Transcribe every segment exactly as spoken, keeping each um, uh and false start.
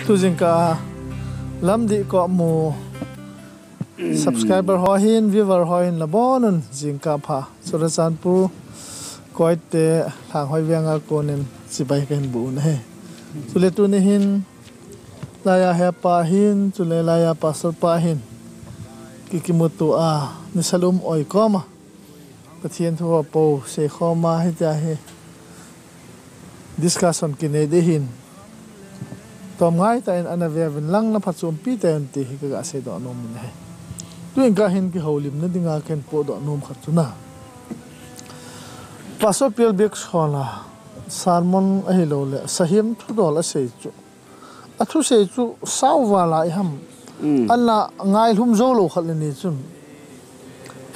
Tu jingkah lamdih ko mu subscriber ho hin, viewer ho hin, labonun jingkah pha. Churachandpur Koite Lhanghoi Veng a konin chibai kahin bu un ahi. Chule tuni hin, laiya hepa hin, chule laiya pastor pa hin, kikimuto a, nisa lum oi koma Pathen thu ho po seikhom a, hitia hi discussion kinei ding hin, tom ngai tah in ana ve uvin lang, na phatchompi tah in ti hi kaga seidoh nom in ahi. Tuin kahin kihoulimna dinga kahin pohdoh nom khat chu na, Pastor Pialbek Sona sermon ahilouleh sahem thudol asei chu, athusei chu sao vala iham, ana ngailhum jou lou khat le ni chun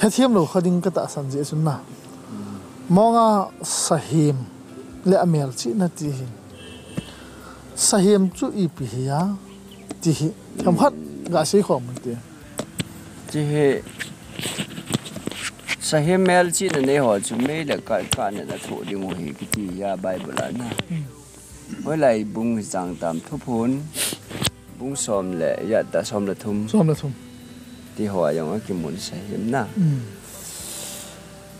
hethem lou kha ding katahsan jeh chun na, monga sahem le amelchihna ti hin, sahem chu ipi hi a ti hi themkhat ga seikhom un te. Chi hi, sahem melchihna nei ho chu mei le kah, kah in athoh ding u ahi kiti a Bible a na. Hoilai bung hi chang tam, Thuphon bung som le, ijat tah, som le thum. Som le thum. Ti ho a jong akimun sahem na.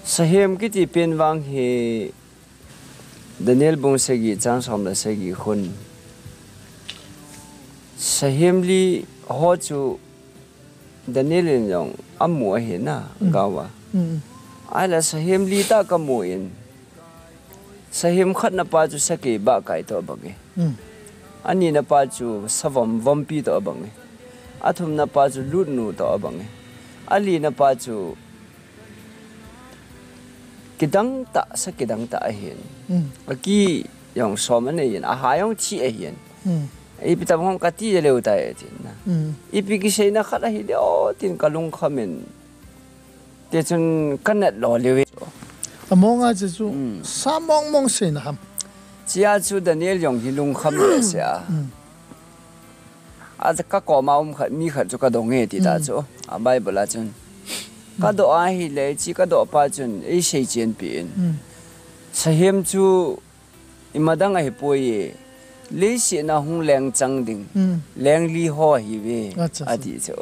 Sahem kiti pen vang hi Daniel bung sagi chang som le sagi khun, sahem li ho chu Daniel in jong amu ahi na, gao a. Ahile sahem li tah kamu in, sahem khatna pa chu sakei bahkai toh abang e. Anina pa chu savom, vompi toh abang e. Athumna pa chu lutnu toh abang e. Alina pa chu kidang tah, sa kidang tah ahin. Aki jong som anei in, aha jong thi ahin. Ipi tam ham kati leu tai atin na. Ipi kiseina khat ahi leh o tin kalungkham in. Tichun kanat lo leu e. Amonga chu chu sa mong mong seina ham. Chia chu Daniel jong hi lungkham le sia. A, kakoma um khat, mi khat chu kadong e ti ta chu. A Bible a chun. Kadoh ahile, chi kadoh pa chun, eisei chen pi in. Sahem chu imadang ahipoi e. Leiset a hung leng chang ding. Lengli ho ahiuve. Ati chu.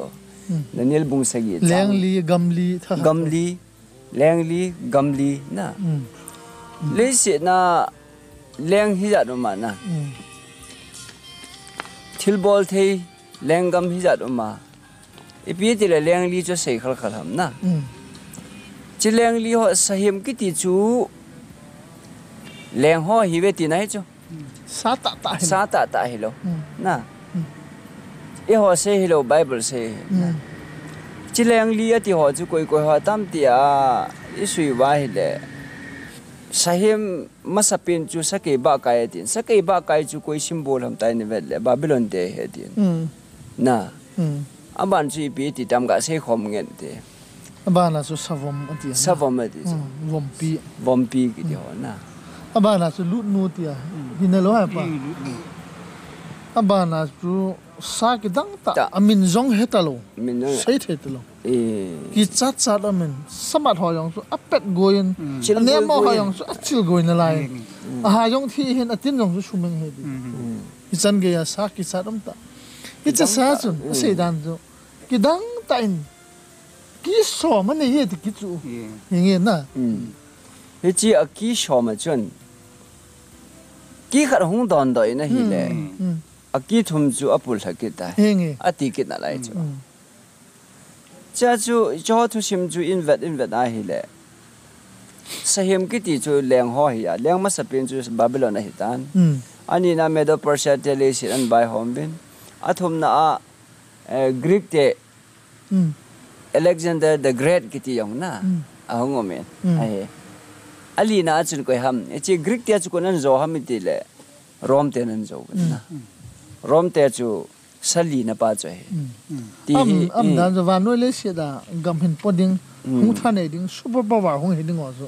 Daniel bung sagi chang. Lengli, gamli, tha. Gamli. Lengli, gamli, na. Leiset a leng hijat um a na. Thilbol thei, lenggam hijat um a. Ipi tile lengli chu sei khal khal ham na. Chi lengli ho sahem kiti chu leng ho ahiuve tina hi chu. Sa tah tah hi. Sa tah tah hilou. Na. Eiho sei hilou, Bible sei. Chi lengli ati ho chu koi koi ho tam tia isui uva ahile, sahem masapen chu sakei bahkai atin. Sakei bahkai chu koi symbol ham tia ivet le Babylon te ahi atin. Na. Aban chu ipi ti tam ga seikhom ngen te. Abana chu savom ati na. Savom ati chu. Vompi. Vompi kiti ho na. Abana chu lutnu tia. Hina lou ha pa. Abana chu sa kidang tah. Amin jong heta lou. Min jong. Sei thei ta lou. Kichat chat amin. Samat ho jong chu apet goiyin. Anemo ho jong chu achil goi nalai. Aha jong thi hin atin jong chu sumeng he di. Hichan geiya sa kichat um tah. Hiche sa chun, asei dan chu. Kidang tah in. Ki som anei e ti kichu. Hinge na. Hiche a ki som a chun. Ki khat hung dondoh in ahile. Aki thum chu apul lha kit tai. Hinge. Ati kit nalai chu. Chia chu, hicheho thusim chu invet, invet ahile. Sahem kiti chu leng ho ahi a, leng masapen chu Babylon ahitan. Anina Medo Persia te leiset anvaihom uvin. Athumna a, eh, Greek te, Alexander the Great kiti jong na. Ahung um in. Ahi. Alina a chun koi ham. Hiche Greek te chu koiin anjo ham itile. Rome ten anjo uvin na. Rome te chu sa lina pa chu ahi. Ti hi, am dan chu vannoi leiset a gam hin po ding, hung thanei ding, super power hung hi ding ho chu.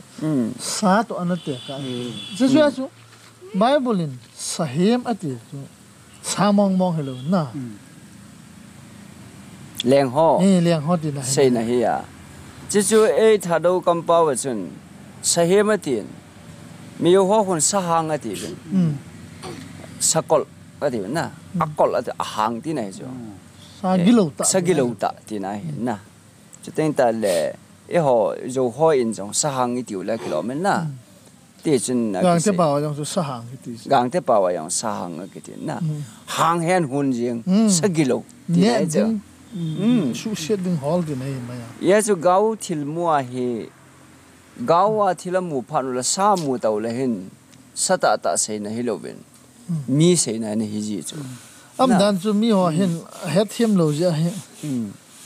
Sa toh ana tekah. Chu chu a chu Bible in sahem ati chu sa mong mong hilou na. Leng ho. Leng ho tina hi. Seina hi a. Chu chu ei Thadou kampao a chun sahem atin. Miho khun sahang ati uvin. Sakol. Ati na, akol ati, ahang tina hi chu. Sa gilou ta. Sa gilou ta tina hi na. Chuteng tale, eiho, Zo ho in jong sahang itiu le kilom in na. Ti chun na Gangte kisi. Pao jong chu sahang kiti chu. Gangte pao jong sahang kiti na. Hang hen hun jing, sa gilou tina hi chu. Suhset ding hol tina hi maya. Ye chu gao thil mu ahi, gao a thil amu phat u le sa mu tau le hin, sa tah tah seina hilouvin. Mi seina ni hi ji chu. Amdan chu mi ho hin het them lou ji ahi.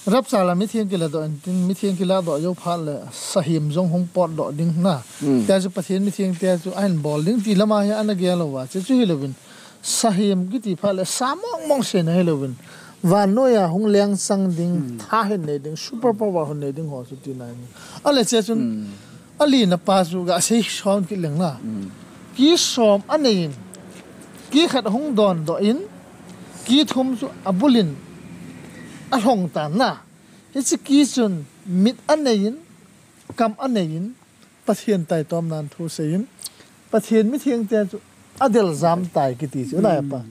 Rapcha la mitheng kila doh in tin, mitheng kila doh jou phat le sahim jong hung pot doh ding na. Tia chu Pathen mitheng tia chu ahin bol ding ti lama hi ana gel lou va. Chu chu hilouvin. Sahim kiti phat le sa mong mong seina hilouvin. Vannoi a hung leng sang ding, tha hin nei ding, super power hin nei ding ho chu tina hi. Ale che chun, Ali na pa chu ga sei som kit leng la. Ki som anei in. Ki khat hung don doh in. Ki thum chu abul in. Alhong tan la. Hiche ki chun mit anei in. Kam anei in. Pathen taitom nan thu sei in. Pathen mitheng te chu adel jam tai kiti chu na pa.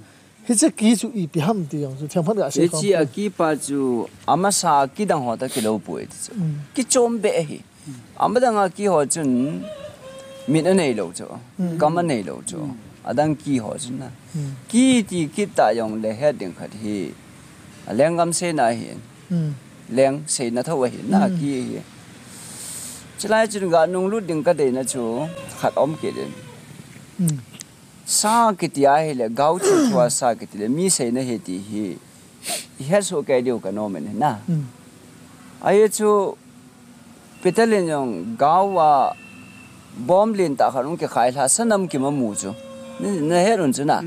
Hiche ki chu ipi ham ti jong chu themkhat ga sei. Hiche a ki pa chu amasa kidang ho ta kilou poi ti chu. Kichom be hi. Amadang a ki ho chun mit anei lou chu. Kam anei lou chu. Adang ki ho chun na. Ki ti kit ta jong le het ding khat hi. Alenggam seina hi. Leng seina tho ahi na ki hi. Chulai chun ga nunglut ding ka deina chu khat om kit in. Sa kiti ahile, gao chu thua sa kiti le, mi seina hi ti hi, i het soh kei diu ka nom in na. Ahi chu, Peter Lin jong gao a, bom lin tah khat hung kikhai lha, sanam kim amu chu. Na het un chu na.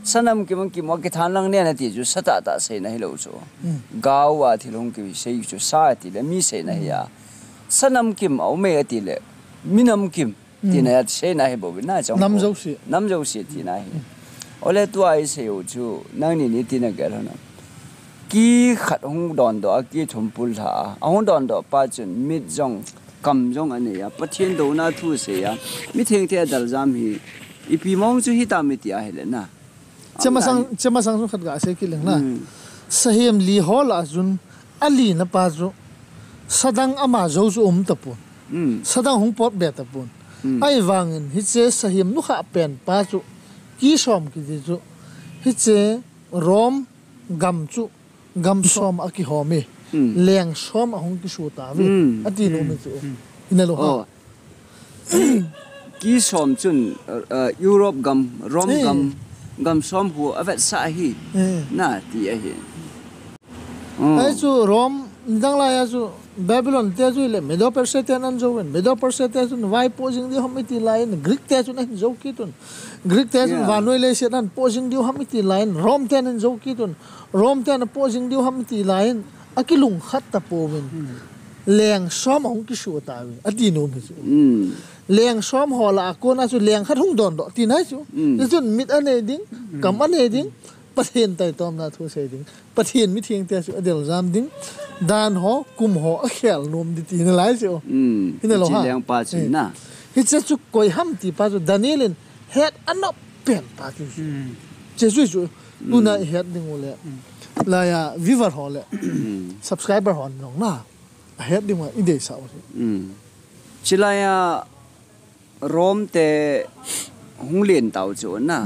Sanam kim kimu a kithan lang nen ati chu, sa tah tah seina hilou chu. Gao a thil hung kisei chu, sa ati le, mi seina hi a. Sanam kim a um e ati le, minam kim. Tina ya seina hi bou na chang. Nam jouse. Nam jouse tina hi. Ole tua i sei u chu nangni ni tina gel hona. Ki khat hung don doh a ki thum pul lha a. Ahung don doh pa chun mit jong kam jong anei a. Pathen douna thu sei a. Mitheng te adel jam hi. Ipi mong chu hitam iti ahile na. Chemasang, chemasang chu khat ga sei kit leng na. Sahem li ho lah a chun, ali na pa chu, sadang ama jou chu um tapon. Sadang hung pot be tapon. Ahivangin, hiche sahem nukha pen pa chu, ki som kiti chu, hiche Rome gam chu, gam som a kihom e, leng som a hung kisu tave, ati nom e chu. Ina lo ha. Ki som chun, uh, uh, Europe gam, Rome gam, gam som hu avetsah hi. Na ti ahi. Ahi chu Rome, nidang lai a chu Babylon te chu le Medo Persia te nan jou in, Medo Persia te chu vai po jing di hom iti lai in, Greek te chu nan jou kitun. Greek te chu vanoi leiset nan po jing di hom iti lai in, Rome te nan jou kitun. Rome te nan po jing di hom iti lai in, akilung khat ta po vin. Leng som a hung kisu ta vin. Ati nom hi chu. Leng som ho lah a kona chu leng khat hung don doh tina chu. Tichun mit anei ding, kam anei ding, Pathen taitomna thu sei ding. Pathen mitheng te chu adel jam ding. Dan ho, kum ho, akhel nom di tina lai chu. Hina lo ha. Leng pa chu na. Hiche chu koi ham ti pa chu Daniel in het anop pen pa chu. Che chu chu. Tuna i het ding u le. Laiya viewer ho le. Subscriber ho nong na. A het ding u i deisah u. Chilaiya Rome te hung len tau chu na.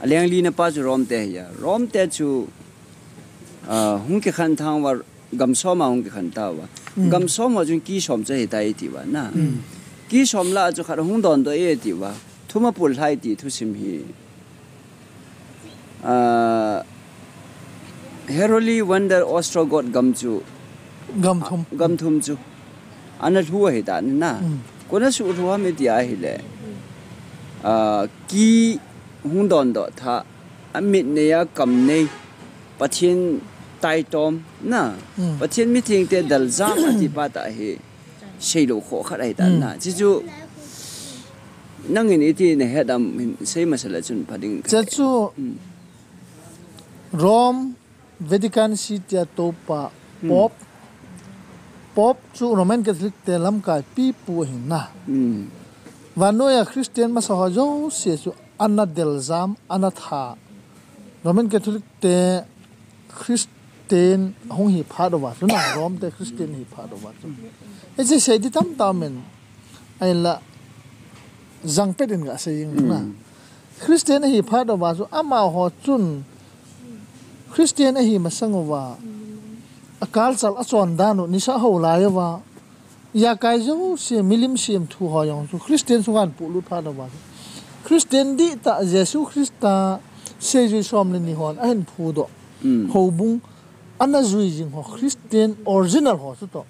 Aleng li na pa chu Rome te hi a. Rome te chu, ah, hung kikhen thang uva gam som a hung kikhen tau va. Gam som ho chun ki som chu hitai ti va na. Ki som lah a chu khat hung don doh e ti va. Thum apul lhai ti thusim hi. Ah, Heruli, Gondor, Ostrogoth gam chu. Gam thum. Gam thum chu. Ana lhu ahi ta na. Kona su lhu ham iti ahile. Ah, ki hung don doh tha. Amit nei a kam nei. Pathen taitom na. Pathen mitheng te del jam ati pa ta hi. Seilou kho khat ahi ta na. Chi chu nangin iti na het am hin sei masa le chun pha ding. Che chu Rome Vatican City a topa Pope. Pope chu Roman Catholic te lamkai pipu ahi na. Vannoi a Christian masa ho jouse chu ana deljam, ana tha. Roman Catholic te Christian hung hi phat uva chu na, Rome te Christian hi phat uva chu. Hiche sei di tamtah um in, ahinla jangpet in gasei jing na. Christian ahi phat uva chu amaho chun Christian ahi masang uva, a culture a chondan u, nisa ho lai uva, ijakai jouse, milim semthu ho jong chu Christian sunga ahin puilut phat uva chu, Christian dihtah Jesu Christa seijui som le ni hon ahin phudoh houbung ana jui jing ho, Christian original ho chu toh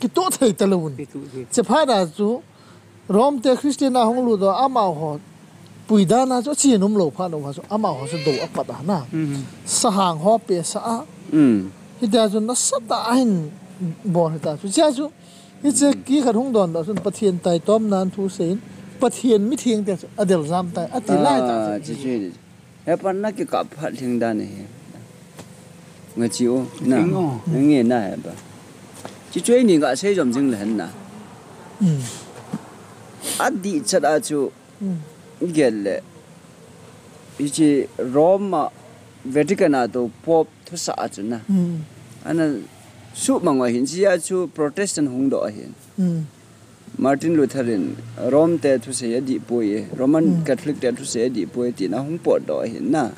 kitoh thei talou in. Kitoh thei. Hiche phat a chu Rome te Christian a hung lut uva amaho puidan a chu achen umlou phat uva chu amaho chu dou apat a na. Sahang ho pesah a. Hitia chu nasatah a ahin bol hita chu. Hichea chu, hiche kikhat hung dondoh chun Pathen taitomna thu seiyin, Pathen mitheng te chu adeljam tai, ati lai ta chu. Hiche chu hi. Hepa, na kikap phat lhing dan ahi. Nga chi u, na. Lhing u. Nge na hepa. Chi chu eini gasei jom jing le hen na. Adih chat a chu, gel le. Hiche Rome a Vatican a toh Pope thusah a chu na. Ana suhmang u ahin, hichea chu Protestant hung doh ahin. Martin Luther in Rome te thusei adih poi e, Roman Catholic te thusei adih poi e, tin ahung potdoh ahin na.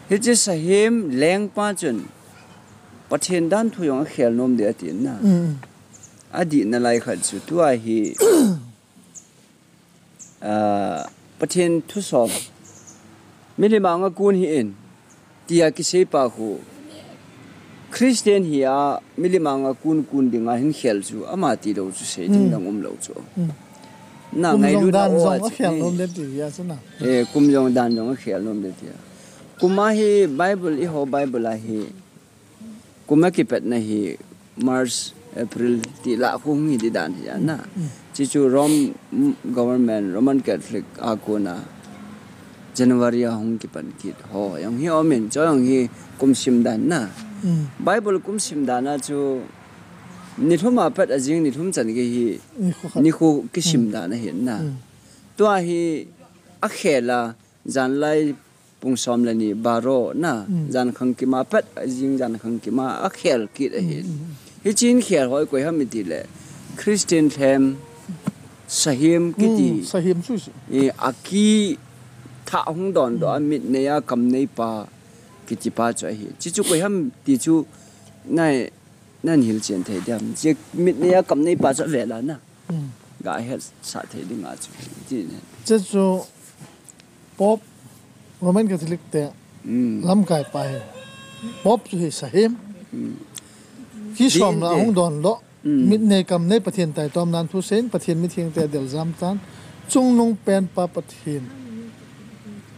Hiche sahem lengpa chun Pathen dan thu jong akhel nom ding atin na. Adihna lai khat chu tua hi, ah, Pathen thusom, milim anga kun hih in, tia kisei pa khu, Christian hi a milim anga kun kun dinga ahin khel chu, ama tilou chu sei ding dang umlou chu. Na, kum jong dan jong akhel nom ding ti a chu na. Eh, kum jong dan jong akhel nom ding ti a. Kum a hi Bible, eiho Bible a hi, kum akipatna hi March, April ti lah khu hung hi ding dan hi a na. Chi chu Rome government, Roman Catholic a kona January a hung kipan kit ho jong hi um in, chu jong hi kum sim dan na. Bible kum sim dan a chu nilhum a pat a jing nilhum chan gei hi nikho kisim dan ahin na. Tua hi akhel a, janlai pung som le ni baro na, jan khangkim a pat a jing jan khangkim a akhel kit ahin. Hiche in khel ho hi koi ham iti le, Christian lhem, sahem kiti. Sahem chu chu. Eh, akithah hung dondoh a, mit nei a kam nei pa kiti pa chu ahi. Chi chu koi ham ti chu na, nan hilchen thei diam. Chi mit nei a kam nei pa chu avel a na. Gahetsah thei ding a chu. Ti ne. Chi chu Pope, Roman Catholic te lamkai pa hi. Pope chu hi sahem. Kisomna hung dondoh. Mit nei kam nei Pathen taitomna thu seiyin, Pathen mitheng te adeljam tan. Chungnung penpa Pathen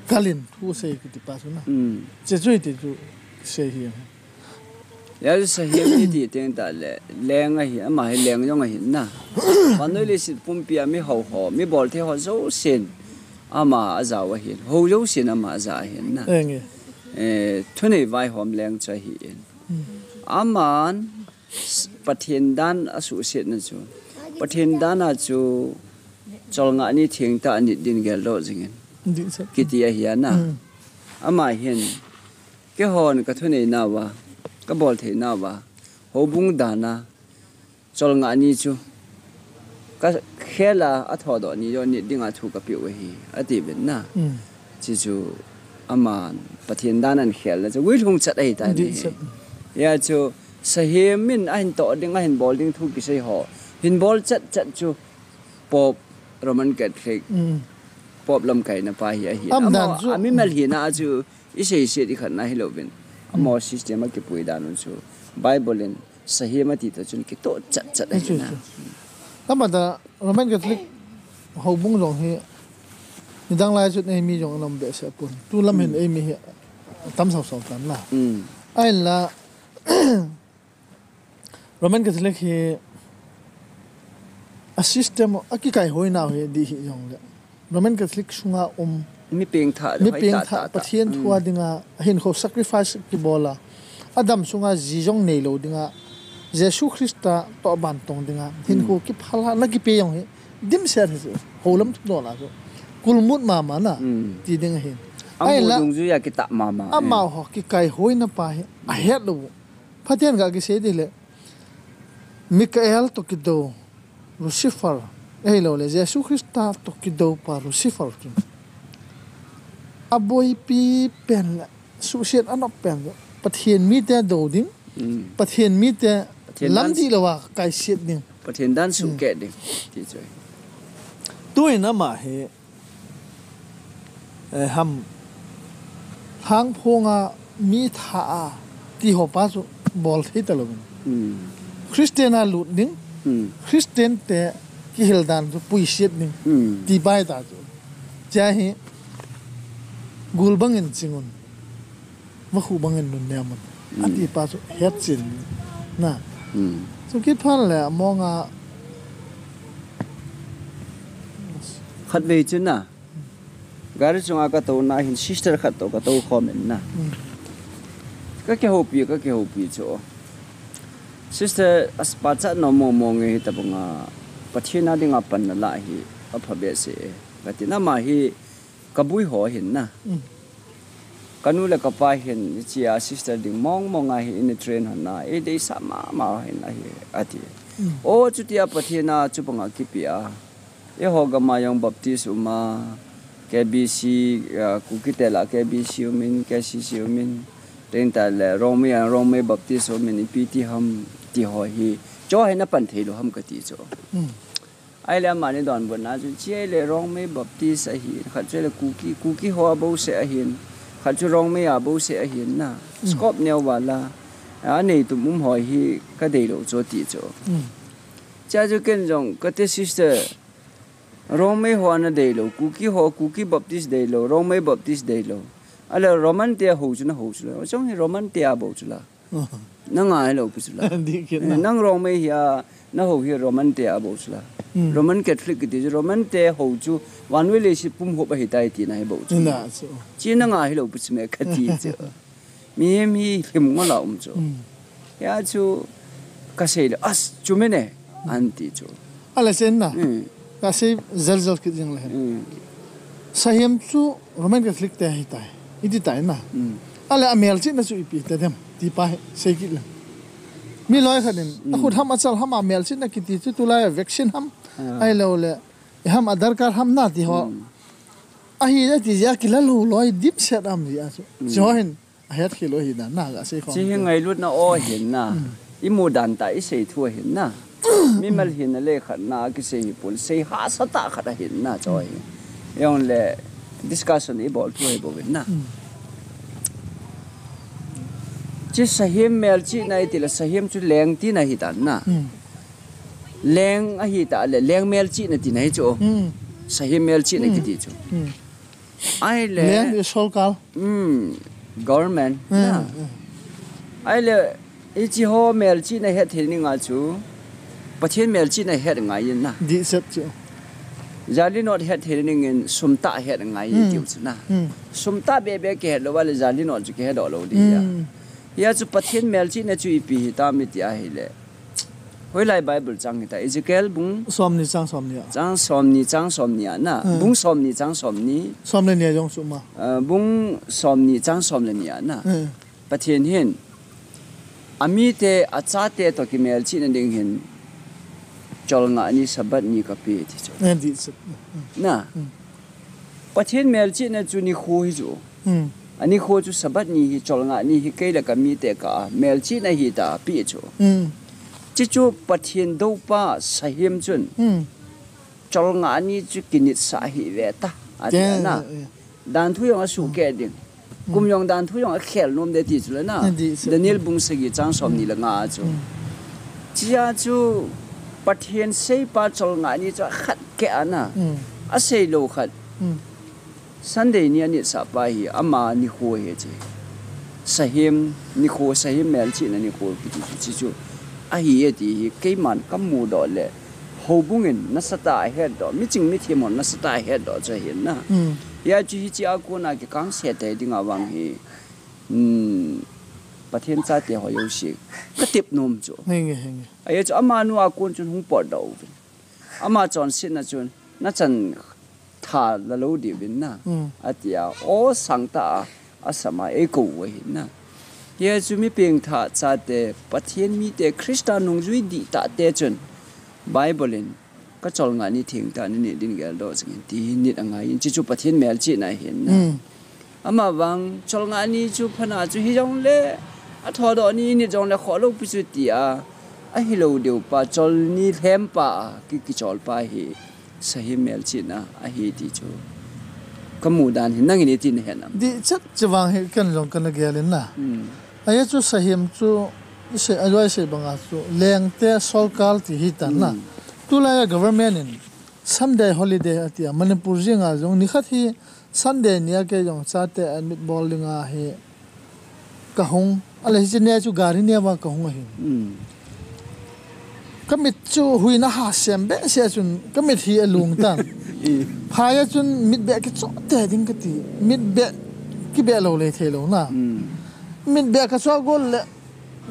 kalin thu sei kiti pa chu na. Chi chu iti chu sei hi. Hijeh a chu sahem iti teng tah le, leng ahi, ama hi leng jong ahin na. Vannoi leiset pumpi a mi hou ho, mi bol thei ho jousen, ama ajao ahin. Hou jousen ama aja ahin na. Eh, thunei vaihom leng chu ahin. Aman, Pathen dan asuhsetna chu. Pathen dan a chu, cholngah ni thengtah a nit din geldoh jingin. Kiti ahi a na. Ama hin, Keihon ka thunei nauva, ka bolthei nauva, houbung dana, cholngah ni chu, ka khela a thodoh ni jong nit dinga thu ka peh u ahi, atiuvin na. Chi chu, aman, Pathen dan ahin khelna chu, guilhung chat ahitai. Hijeh chu, sahem in ahin toh ding, ahin bol ding thu kisei ho, hin bol chat chat chu, Pope Roman Catholic, Pope lamkaina pa hi ahi. Ama chu, amimal hina a chu, i seiset i khatna hilouvin. Ama system a kipui dan u chu. Bible in sahem ati toh chun kitoh chat chat ahi na. Ama da Roman Catholic houbung jong hi, nidang lai chun eimi jong anom behseh pon. Tulam hin eimi hi, tam sau sau tan na. Ahinla, Roman Catholic hi a system a kikaihoinau hi di hi jongle Roman Catholic sunga um mi pengthah, mi pengthah, Pathen thu a dinga, ahin kho sacrifice kibola, adam sunga ji jong neilou dinga, Jesu Christa toh ban tong dinga, hin kho kiphalna kipe jong hi dimset hi chu, holam thu dola chu. kulmut mama na, ti ding ahin. Amu dungjuiya kitah mama. Amau ho kikaihoina pa hi ahet lou. Pathen ga kisei ding le, Michael toh kidou Lucifer, ahilou le Jesu Christa toh kidou pa Lucifer kin. Aboipi pen le, suhset anop pen le, Pathen mite dou ding, Pathen mite lamdih louva kaiset ding. Pathen dan suhkeh ding. Ti chu. Tuin ama hi, eh, ham, lhangphonga mi tha a, ti ho pa chu bol thei talou. Christian a lut ding, Christian te kihil dan chu puiset ding, ti pai ta chu. Chia hi, gul bangin chingun. Vakhu bangin nunnem un. Ati pa chu hetchen na. Chu kiphan le amonga. Khatvei chu na. Gari chunga katouna hin sister khat toh katou khom in na. Kakihoupi, kakihoupi chu. Sister, as pachat nom mong mong e, hitabanga Pathen a dinga panna la hi apha behseh e. Kati na, ama hi kabui ho hin na. Kanu le kapa hin, hichea sister ding mong mong a hi in train hon na, eideisah mama hin ahi, ati. O, chutia Pathen a chubanga kipia. Eiho gama jong Baptist um a, K B C, ah, Kuki te la K B C um in, K C C um in, teng tale Rongmei a, Rongmei Baptist um in, ipi ti ham ti ho hi. Chu hi na pan thei lou ham kati chu. Ahile amani donbutna chu, hiche le Rongmei Baptist ahin, khat chu le Kuki, Kuki ho a bouseh ahin, khat chu Rongmei a bouseh ahin na. Scope neo vala, anei tum um ho hi kadei lou chu ti chu. Chua chu ken jong kati sister, Rongmei ho a nadeilou, Kuki ho, Kuki Baptist deilou, Rongmei Baptist deilou. Ahile Roman te a hou chu nahou chu la. Chong hi Roman te a bou chu la. Nanga hilou pu chu la. Nang Rongmei hi a, nahou hi Roman te a bou chu la. Roman Catholic kiti chu, Roman te hou chu, vannoi leiset pum hop ahitai tina hi bou chu. Chi nanga hilou pu chu me kati chu. Mihem hi lhim ngol a um chu. Hia chu kasei le, as, chu me ne, anti chu. Ahile chen na. Kasei jal jal kit jing le. Sahem chu Roman Catholic te ahitai. Iti tai na. Ahile amelchihna chu ipi ta dem. Ti pa hi sei kit le. Mi loi khat in, akhut ham achal ham amelchihna kiti chu tulai a vaccine ham. Ahilou le, ham adarkar ham na ti ho. Ahi ati jeh a kila lou loi dipset am jeh a chu. Chu ho hin. Ahet khel u hi dan na, kasei khom. Chi hi ngailutna o hin na. Imu dan ta isei thu hin na. Mimal hin na le khat na kisei hi pun. Sei hahsa tah khat ahin na chu hi. Jong le discussion ibol thu hi bou hin na. Chi sahem melchihna iti le sahem chu leng tina hi dan na. Leng ahi ta le leng melchihna tina hi chu. Sahem melchihna kiti chu. Ahile. Leng hi sorkar. Government. Na. Ahile, hichi ho melchihna het thei ninga chu, Pathen melchihna het ngai in na. Dihset chu. Jali note het thei ningin sum tah het ngai tiu chu na. Sum tah bebe kihet lou vale jali note chu kihet doh lou di a. Hia chu Pathen melchihna chu ipi hitam iti ahile. Hoilai Bible chang hita, Ezekiel bung somni chang somni a. Chang somni chang somni a na. Bung somni chang somni. Som le ni a jong suma. Ah, bung somni chang som le ni a na. Pathen hin amite achate toh kimelchihna ding hin cholngah ni Sabbath ni kapeh ti chu. Na. Pathen melchihna chu nikho hi chu. Anikho chu Sabbath ni hi cholngah ni hi kei le kamite kah a melchihna hi ta apeh chu. Chi chu Pathen doupa sahem chun cholngah ni chu kinitsah hi ve ta ati na. Dan thu jong asuhkeh ding. Kum jong dan thu jong akhel nom de ti chu le na. Daniel bung sagi chang somni le nga a chu. Chia chu Pathen seipa cholngah ni chu akhat keh a na. Asei lou khat. Sunday ni anitsah pa hi ama nikho hi chi. Sahem nikho, sahem melchihna nikho kiti chu chi chu. Ahi e ti hi keiman kamu doh le. Houbung in nasatah a het doh, miching mithem hon nasatah a het doh chu ahi na. Hia chu hichi a kona kikangse tei dinga vang hi. Pathen chate ho jouse. Katep nom chu. Henge, henge. Ahi chu amanu a kon chun hung potdoh uvin. Ama chonsetna chun nachan tha la lo diu vin na. Mm. Atia, o sang ta a, asam a, eikou u ahi na. Hia chu mi pengthah chate, Pathen mite, Christa nungjui dihtah te chun, Bible in, ka cholngah ni thengtah ni nit din geldoh jingin, ti hi nit angai in, chuchu Pathen melchihna ahin na. Mm. Ama vang, cholngah ni chu phana chu hijongle, athodoh ni nit jongle khoh lou pi chu tia, ahilou diu pa, chol ni lhem pa, ki, kichol pa hi, sahim melchihna ahi ti chu. Ka mu dan hi nangin iti na he nam? Dihchet chu vang hi ken jong kana gel in na. Hmm. Ahi chu sahim chu, i sei, a joi sei banga chu, lengte solkal ti hi tan na. Hmm. Tulai a government in Sunday holiday atia, Manipur jeng a jong, nikhat hi Sunday ni a kei jong chate admit bol ding ahi. Ka hung, ale hiche nia chu gari nia va ka hung ahin. Mm. Ka mit chu huina ha sem behseh chun, ka mit hi alung tan. I. Phai a chun mit beh kichoh te ding kati. Mit beh, kibeh lou le thei lou na. Mm. Mit beh ka choh gol le,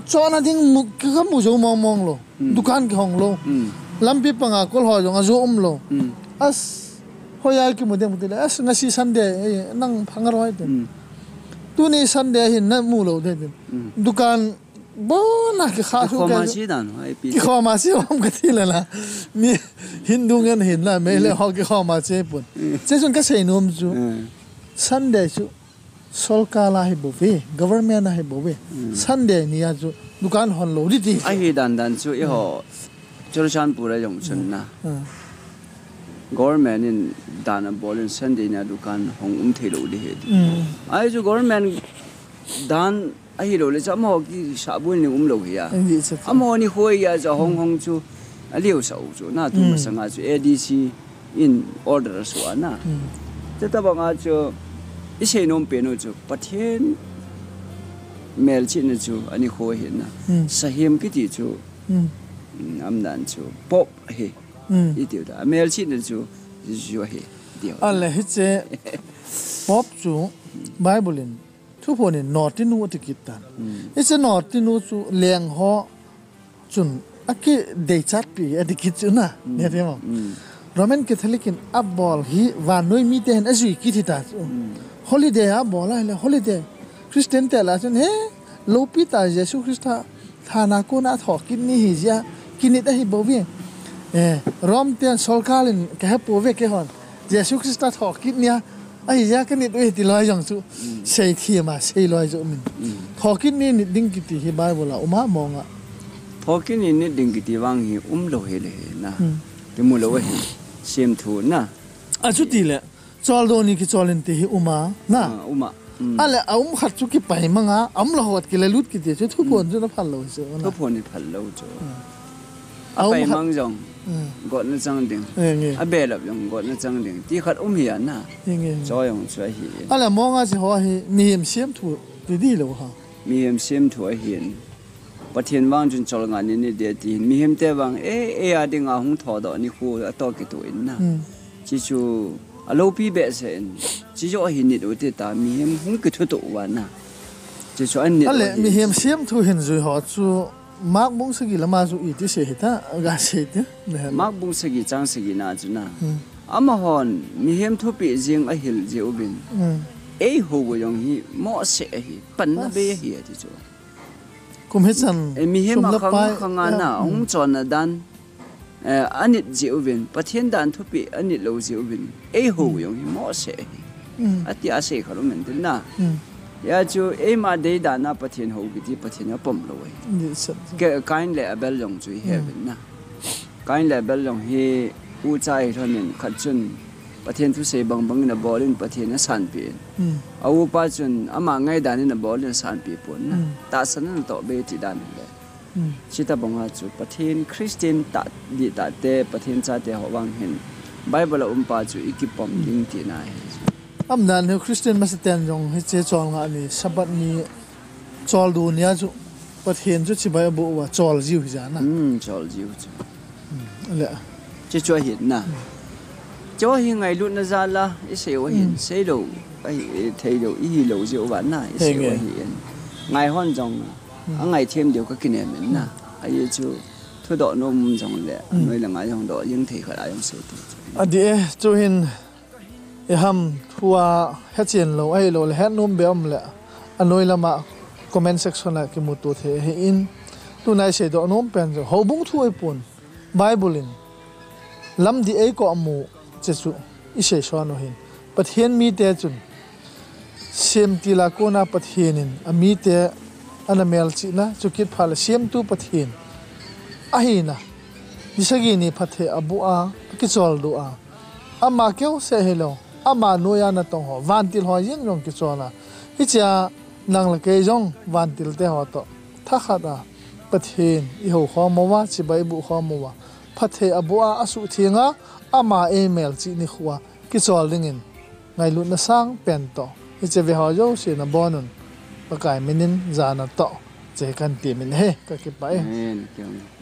chohna ding mu, ka, ka mu jou mong mong lou. Mm. Dukan kihong lou. Mm. Lampi panga kol ho jong ajo um lou. Mm. As, hoiya kimu ding ti le, as, ngasi Sunday, eh, nang phang roi te. Mm. Tuni Sunday hin na mu lou de tin. Mm. Dukan bona kikha su kikhoma ke. Chi dan, ai pi. Kikhoma chi om kati le la. Mi Hindu ngen hin la, Meitei ho kikhoma chi pun. Mm. Che chun ka sei nom chu. Mm. Sunday chu solkal a hi bou ve, government a hi bou ve. Mm. Sunday ni a chu dukan hon lou di ti. Ahi dan dan chu i ho. Mm. Churachandpur a jong chun na. Mm. Government in dan abol in Sunday ni a dukan hong um thei lou di he ti. Mm. Ahi chu government dan ahilou le chu amaho kisah bul ni um lou hi a. Ahi chu. Amaho ni hoi a chu hong hong chu aliu sa u chu na tu. Mm. Masanga chu A D C in order a su a na. Mm. Chutabang a chu i sei nom pen u chu Pathen melchihna chu ani hoi hi na. Mm. Sahim kiti chu. Mm. Mm, am dan chu Pope hi. Mm. I tiu ta. Melchihna chu Jesu hi. Tiu. Ale hiche Pope chu Bible in thuphon in notinu ati kit tan. Mm. Hiche notinu chu leng ho chun akideichat pi ati kit chu na. Mm. Ne te mo. Mm. Roman Catholic in abol hi vannoi mite hin ajui kit hita chu. Mm. Holiday abol a le holiday. Christian te la chun he loupi ta Jesu Christa Thana kona thokit ni hi jia, kinit ahi bou ve. Eh, Rome te solkal in ka he pou ve keihon. Jesu Christa thokit nia, ahi jia kinit u hi ti loi jong chu. Mm. Sei thim a, sei loi jong min. Mm. Thokit ni nit ding kiti hi Bible a um a mong a. Thokit ni nit ding kiti vang hi um lou hi le hi na. Mm. Ti mu lou hi. Sim thu na. A chu ti le. Choldo ni kichol in ti hi um a, na? Ah, um a. Mm. Ale, a um khat chu kipai mang a, a um lou hot kile lut kiti chu thuphon chu na phal lou chu, na? Thuphon ni phal lou chu. Mm. A um pai khat mang jong, mm, gotna chang ding. Eh, nge. A belap jong, gotna chang ding. Ti khat um hi a na. Eh, nge, nge. Cho jong chu ahi. Ale, mong a chi ho hi, mihem siam thu, ti di lou ha. Mihem siam thu ahi. Pathen vang chun cholngah ni nit ding ti hin, mihem te vang, e, e a dinga hung thodoh ni khu a to kitu in na. Hmm. Chi chu, a loupi behseh in, chi jo hi nit u ti ta, mihem hung kithutuh uva na. Chi chu an nit u ahi. Ale, mihem siam thu hin jui ho chu, Mark bung sagi lama chu iti sei hita, ga sei ti, ne. Mark bung sagi chang sagi na chu na. Hmm. Amahon, mihem thupeh jing ahil jeh uvin. Hmm. Ei hou u jong hi, mohseh ahi, panna bei ahi ati chu. Kum hichan, eh, mihem sum le pai, khang khang a na, eh, hung chonna dan, eh, anit jeh uvin, Pathen dan thupeh anit lou jeh uvin, ei hou u jong hi mohseh ahi. Mm. Ati a sei khat um in tin na. Mm. Hia chu, eima dei dan a Pathen hou kiti Pathen apom lou ahi. Ni sat. Ke, Kain le Abel jong chu i he uvin na. Kain le Abel jong hi ucha hi lhon in khat chun Pathen thusei bang bang in abol in Pathen asanpeh in. Mm. A upa chun ama ngaidan in abol in asanpeh pon na. Mm. Tahsan in atoh be ti dan in le. Mm. Chuti bang a chu Pathen Christian tah, dihtah te, Pathen chate ho vang hin Bible a um pa chu i kipom ding tina ahi. Am dan hi Christian masa ten jong hiche cholngah ni, Sabbath ni, Choldo ni a chu Pathen chu chibai aboh uva chol jiu hi jana. Hmm, chol jiu chu. Hmm, le. Chu chu ahi na. Hmm. Chu hi ngailutna jal a, i sei u ahin, hmm, sei lou, ahi, i thei lou, i hi lou jiu uva na, i sei u ahin. Ngai hon jong, hmm, angai them diu ka kinem in na. Hmm. Ahi chu, thudoh nom jong le, hmm, noi le ngai jong doh, jing thei khat a jong sei tu. Adih e, chu hin, Iham thua hechen lou ahilou le het nom be um le anoi lama comment section la kimuto thei ahin, tuna isei doh nom pen chu houbung thu ahipon Bible in lamdih eikoh mu che chu isei son u hin, Pathen mite chun semtil a kona Pathen in amite ana melchihna chukit phat le semtu Pathen ahina, ni sagi ni phatthei aboh a, akicholdo a, ama keuseh hilou, ama noiya natong ho, vantil ho jeng jong kichol a, hichea nang le kei jong vantil te ho toh thakhat a Pathen ihou khom uva, chibai iboh khom uva, phatthei aboh a, asuhtheng a, ama eimelchih nikho a kichol dingin ngailutna sangpen toh hiche ve ho jouse nabon un, Pakai min in jana toh hiche kahin temin ahi, kakipah e.